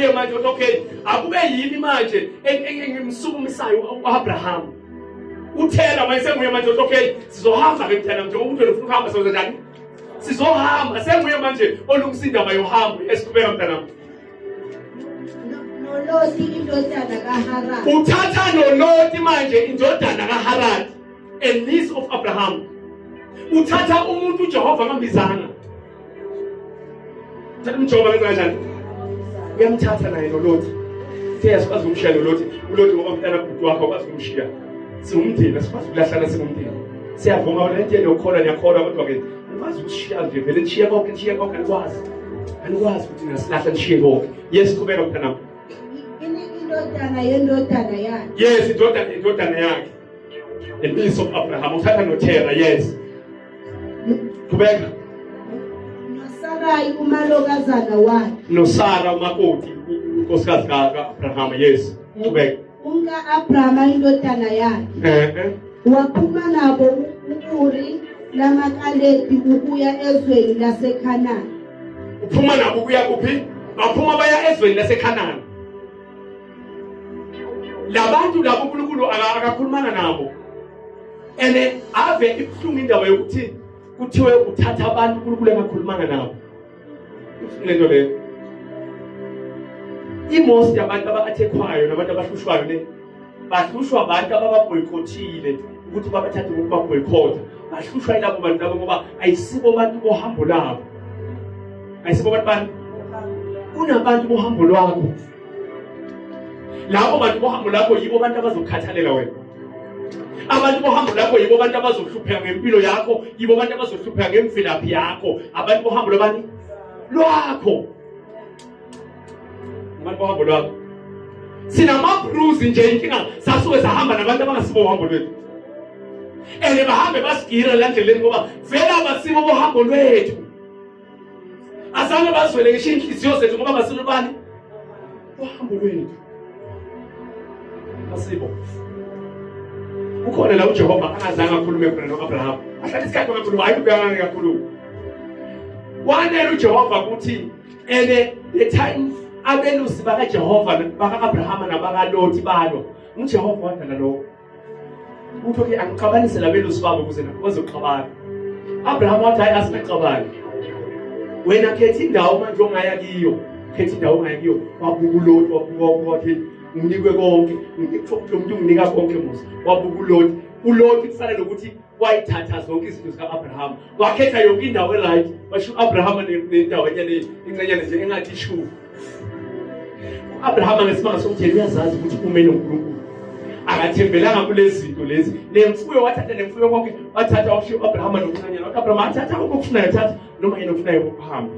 Senguye manje uthi okay, akube yimi manje engimsukumisayo uAbraham. Uthela manje senguye manje uthi okay, sizohamba ke mntana njengoba uthi ufuna ukuhamba soze njani? Sizohamba senguye manje olungisa indaba yohambo esiqhubeka mntanami. NoLoti indodana kaHarani. Uthatha noLoti manje indodana kaHarani, a niece of Abraham. Uthatha umuntu uJehova angambizanga. Thatha uJehova ngenza kanjani? Uyamthatha naye noLoti. Siya sikwazi ukumshiya noLoti. uLoti ngoba mntana bhuti wakho akwazi ukumshiya. Singumndeni asikwazi ukulahlana singumndeni. Siyavuma le nto yokholwa niyakholwa kodwa ke anikwazi ukushiya nje vele nishiye konke nishiye konke anikwazi. Anikwazi ukuthi ningasilahla nishiye konke. Yes qhubeka mntanami. Indodana yendodana yakhe. Yes indodana indodana yakhe. The niece of Abraham uthatha noThera yes. Qhubeka. NoSarai umalokazana wakhe. NoSara umakoti unkosikazi ka-Abraham yes. Qhubeka. Umka-Abrahama indodana yakhe. Eh. Waphuma nabo u-Uri lamaKaledi ukuya ezweni laseKhanani. Uphuma nabo ukuya kuphi? Baphuma baya ezweni laseKhanani. Labantu labo uNkulunkulu akakhulumana nabo. Ene ave ibuhlungu indaba yokuthi kuthiwe uthatha abantu uNkulunkulu engakhulumanga nabo. Ibuhlungu lento leyo. Imost yabantu aba-athekhwayo nabantu abahlushwayo le bahlushwa abantu abababoyikhothile ukuthi babathathe ngokubaboyikhotha bahlushwa yilabo bantu labo ngoba ayisibo bantu bohambo labo ayisibo bantu bani kunabantu bohambo lwakho labo bantu bohambo lakho yibo abantu abazokukhathalela wena abantu bohambo lakho yibo abantu abazohlupheka ngempilo yakho yibo abantu abazohlupheka ngemvelaphi yakho abantu bohambo lobani lwakho abantu bohambo lwakho sinamabruzi nje inkinga sasuke sahamba nabantu abangasibo uhambo lwethu and bahambe basigira la ndleleni ngoba vele abasibo bohambo lwethu azange bazwele ngisho inhliziyo zethu ngoba basilubani uhambo lwethu asibo kukhona la uJehova angazange akhulume khona no-Abraham ahlala isikhathi angakhuluma hayi ubhekana kakhuluma wanela uJehova ukuthi ene the time abelusi bakaJehova baka-Abrahama nabakaLoti balwa uJehova wadala lokho uthi okay angixabanise labelusi babo ukuze nabo bazoxabana Abraham wathi hayi asingaxabani wena khetha indawo manje ongaya kiyo khetha indawo ongaya kiyo wabuka uLoti wabuka wabuka wathi nginikwe konke lo muntu unginika konke musa wabuka uLoti uLoti kufana nokuthi wayithatha zonke izinto zika-Abraham wakhetha yonke indawo e-right washo u-Abraham nendawo enyane incenyane nje engathi shu u-Abraham ngesimanga sokuthi yena uyazazi ukuthi ume noNkulunkulu akathembelanga kulezi zinto lezi nemfuyo wathatha nemfuyo konke wathatha washiya u-Abraham nomncanyana wathi Abraham athatha konke okufunayo thatha noma yena ofunayo ukuhamba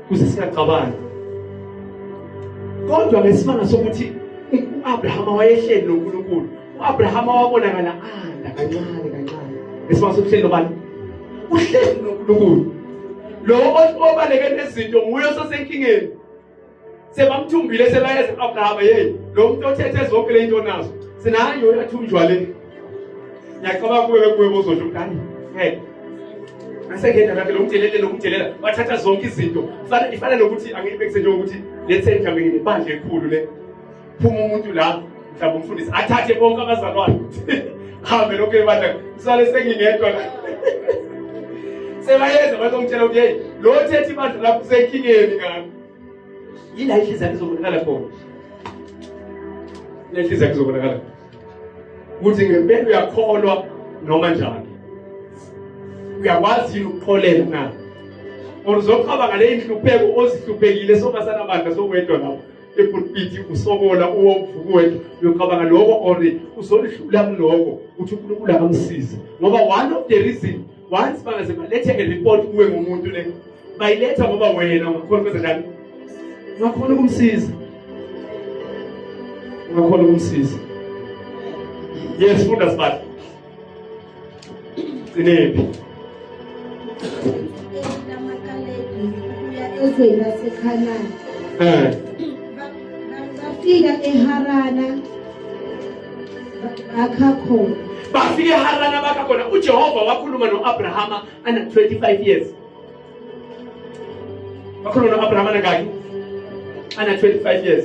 kuze singaxabani kodwa ngesimanga sokuthi u-Abrahama wayehleli noNkulunkulu u-Abrahama wabonakala anda kancane kancane ngesimanga sokuhleli nobani uhleli noNkulunkulu lo obaleke nezinto nguye osesenkingeni sebamthumbile sebayeza ku-Abrahama yeyi lo muntu othethe zonke le nto nazo sinayo uyathunjwa le ngiyacabanga kube bekuye bozosho ukuthi hayi ngeke ngasengeda lakhe lo mdelele lo mdelela wathatha zonke izinto fana ifana nokuthi angiyibekise njengokuthi let's say mhlawumbe nginebandla elikhulu le phuma umuntu la mhlawumbe umfundisi athathe bonke abazalwane hambe lokho ebandla sale sengingedwa la sebayeza bazongitshela ukuthi hey lo thethe ibandla lapho usenkingeni ngami yila inhliziyo yakhe izobonakala khona le nhliziyo yakhe izobonakala ukuthi ngempela uyakholwa noma njani uyakwazi yini ukuxolela na or uzocabanga le inhlupheko ozihluphekile songasanabandla sowedwa lapho epulpiti usokola uwovuka wedwa uyocabanga lokho or uzolidlula kuloko uthi uNkulunkulu akamsize ngoba one of the reason once bangaze balethe a report kuwe ngomuntu le bayiletha ngoba wena ungakhona ukwenza njani ungakhona ukumsiza ungakhona ukumsiza yes funda sibali gcinephi ezweni laseKhanani eh bafika eHarana bakha khona bafika eHarana bakha khona uJehova wakhuluma noAbrahama ana 25 years wakhuluma noAbrahama nangaki Ana 25 years.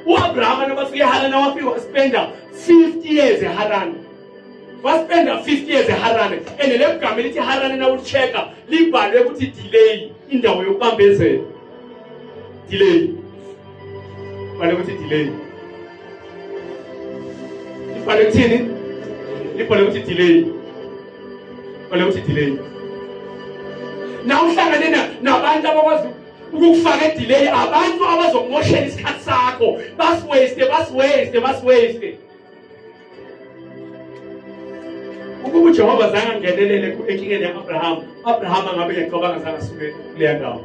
U-Abrahama nabafika eHarana wafika waspenda 50 years eHarana. Waspenda 50 years eHarana. And le gama elithi Harana nawulichecka libhalwe ukuthi delay, indawo yokubambezela. Delay. Bhalwe ukuthi delay. Libhalwe kuthini? Libhalwe ukuthi delay. Bhalwe ukuthi delay. Na uhlangane nabantu abakwazi ukukufaka edelay, abantu abazokumoshela isikhathi sakho, basiwaste, basiwaste, basiwaste. Ukuba uJehova zange angenelele enkingeni ya-Abraham, Abraham angabe ngiyacabanga zange asuke kuleya ndawo.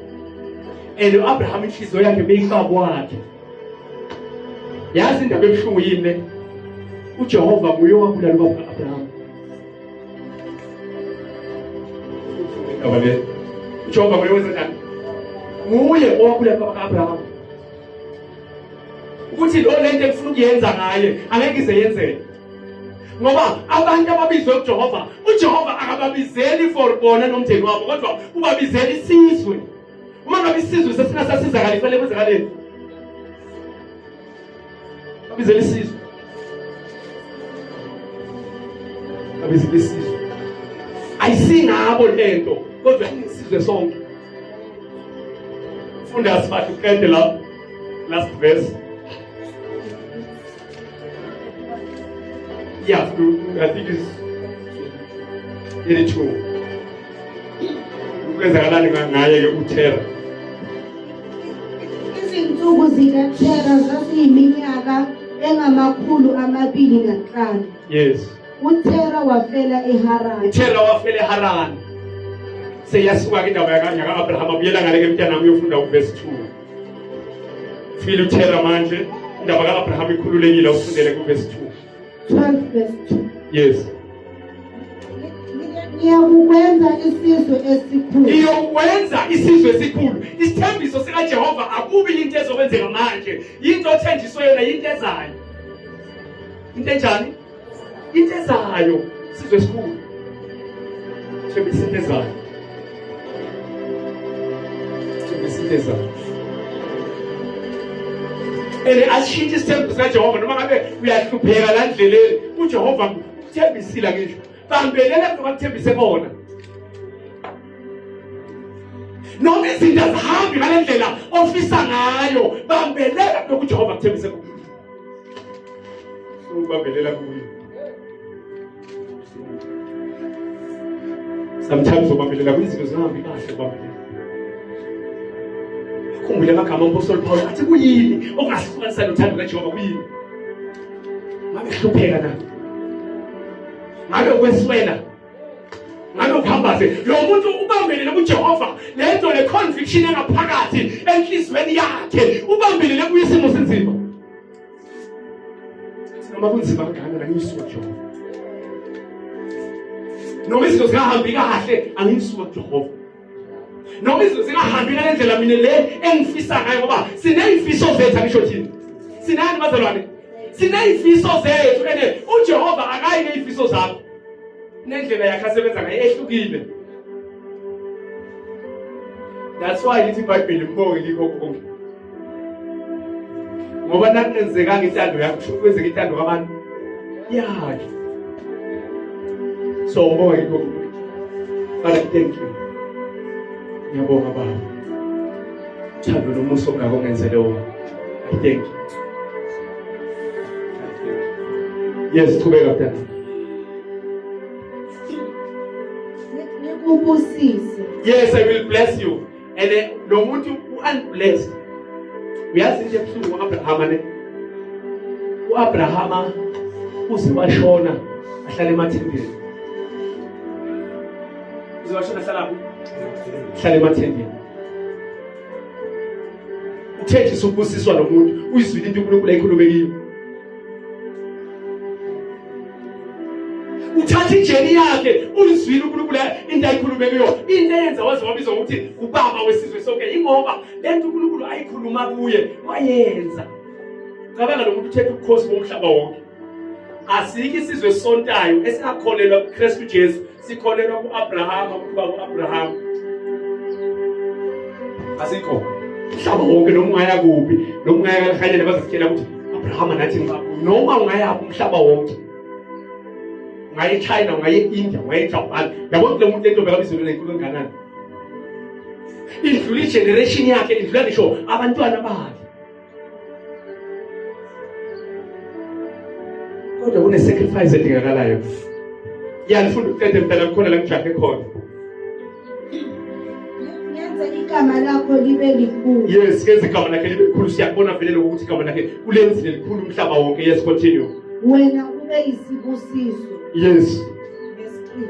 And u-Abraham inhliziyo yakhe beyikubaba wakhe. Yazi indaba ebuhlungu yini le? uJehova nguye owabulala ubaba ka-Abraham. Indaba le. uJehova nguye owenza njani? Nguye owabulala ubaba ka-Abraham. Ukuthi lo lento engifuna ukuyenza ngaye angeke ize yenzeke. Ngoba abantu ababizwe kuJehova, uJehova akababizeli for bona nomndeni wabo, kodwa ubabizela isizwe. Uma ngabe isizwe sesingasasizakali kufanele kwenzakaleni? Babizela isizwe. Babizela isizwe. Ayisingabo lento, kodwa isizwe sonke. Funda sibathi uqede la last verse. Yeah, I think it's 32. Kwenzakalani ngaye ke uThera? Izinsuku zikaThera zasiyiminyaka engama-205. Yes. uThera wafela eHarani. uThera wafela eHarani. Seyasuka ke indaba yaka-Abraham, abuyela ngale ke mntanami uyofunda uverse 2. File uThera manje, indaba ka-Abraham ikhululekile, ufundele kuverse 2. 12 verse 2. Yes. Ngiyakukwenza isizwe esikhulu. Ngiyokwenza isizwe esikhulu. Isithembiso sikaJehova akubi into ezokwenzeka manje. Into othenjiswe yona into ezayo. Into enjani? Into ezayo. Isizwe esikhulu. Thembisa into ezayo. Thembisa into ezayo. Ene asishintshe isithembiso sikaJehova noma ngabe uyahlupheka la ndleleni, uJehova uthembisile ngisho. Bambelela kulokho akuthembise kona. Noma izinto azihambi ngale ndlela ofisa ngayo, bambelela kulokho uJehova akuthembise kona. Ubambelela kuye. Sometimes ubambelela kwizinto zingahambi kahle, ubambelela. Khumbule amagama ompostoli Paul athi kuyini okungasihlukanisa nothando kaJehova, kuyini? Ngabe kuhlupheka na? Ngabe ukweswela? Ngabe ukuhambaze? Lo muntu ubambelele kuJehova, lento le conviction engaphakathi enhlizweni yakhe, ubambelele kuyisimo sinzima. Noma kunzima kangakanani angiyisuka kuJehova. Noma izinto zingahambi kahle angiyisuka kuJehova. Noma izinto zingahambi ngale ndlela mina le engifisa ngayo, ngoba siney'fiso zethu, angisho thina. Sinani bazalwane? Siney'fiso zethu, ene uJehova akayi ngey'fiso zakho. Nendlela yakhe asebenza ngayo ehlukile. That's why lithi iBhayibheli mbonge kikho konke. Ngoba nakungenzekanga intando yakho, kusho kwenzeka intando kabantu yakhe. So mbonge kikho konke. Father, thank you. Ngiyabonga Baba. Uthando nomusa ongaka ongenzele wona. I thank you. Yes, qhubeka mntana. Ngikubusise. Yes, I will bless you. And lo muntu u-unblessed. Uyazi into ebuhlungu ngo-Abrahama ne? U-Abrahama uze washona ahlala emathembeni. Uze washona ahlala kuphi? Ahlala emathembeni. Uthenjiswa ukubusiswa lo muntu, uyizwile into uNkulunkulu ayikhulume kiyo. Uthatha ijeni yakhe, uyizwile uNkulunkulu into ayikhulume kuyo. Into eyenza waze wabizwa ngokuthi ubaba wesizwe sonke ingoba lento uNkulunkulu ayikhuluma kuye wayenza. Cabanga lo muntu uthethe ubukhosi bomhlaba wonke. Asikho isizwe esontayo esingakholelwa kuKristu Jesu, sikholelwa kuAbrahama, ubaba uAbraham. Asikho. Umhlaba wonke, noma ungaya kuphi, noma ungaya kaLehanyane, bazositshela ukuthi Abrahama nathi noma ungayaphi umhlaba wonke. Ungaya eChina, ungaya e-India, ungaya eJapan. Yabona lo muntu lentombi akabizwe lenkulu enganani. Idlula igeneration yakhe, idlula ngisho abantwana bakhe. Kodwa kune sacrifice edingakalayo. Yalifunda uqede mntana, khona la ngijahe khona. Ngenze igama lakho libe likhulu. Yes, ngenze igama lakhe libe likhulu. Siyakubona vele lokho ukuthi igama lakhe ulenzile likhulu umhlaba wonke. Yes, continue. Wena ube isibusiso. Yes. Verse 3.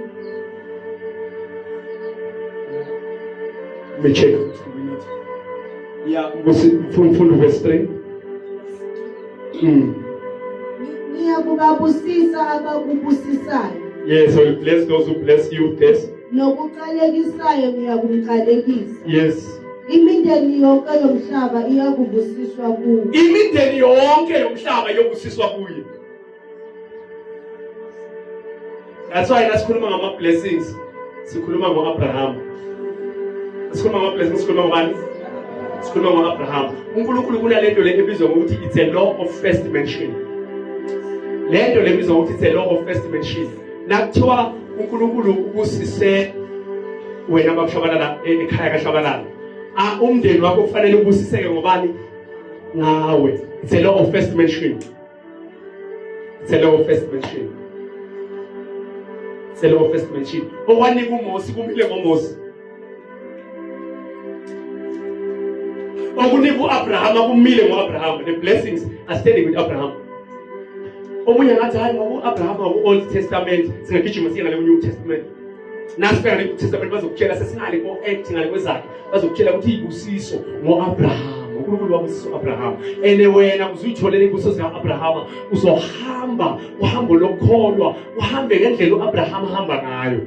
Let me check. Yeah, mfundo verse 3. Ngiyakubabusisa abakubusisayo. Yes, I will bless those who bless you. Yes. Nokuqalekisayo ngiyakumqalekisa. Yes. Imindeni yonke yomhlaba iyakubusiswa kuwe. Imindeni yonke yomhlaba iyobusiswa kuye. That's why nasikhuluma ngama blessings, sikhuluma ngo-Abraham. Sikhuluma ngama blessings, sikhuluma ngobani? Sikhuluma ngo-Abraham. uNkulunkulu kunalento le ebizwa ngokuthi it's a law of first mention. Lento le ebizwa ngokuthi it's a law of first mention. Nakuthiwa uNkulunkulu ubusise wena bakushabalala ekhaya kaShabalala, umndeni wakho kufanele ubusiseke ngobani? Ngawe. It's a law of first mention. It's a law of first mention. It's a law of first mention. Okwanika uMose kumile ngoMose. Okunika uAbraham kumile ngoAbraham. The blessings are standing with Abraham. Omunye ngathi hayi ngoba uAbraham ku Old Testament, singagijima siye ngale New Testament. Nasifika ngale New Testament bazokutshela sesingale ko Act ngale kwezakhe, bazokutshela ukuthi ibusiso ngoAbraham. uNkulunkulu wabusisa uAbraham. Ene wena uzuyitholela ibusiso zikaAbraham, uzohamba uhambo lokukholwa, uhambe ngendlela uAbraham ahamba ngayo.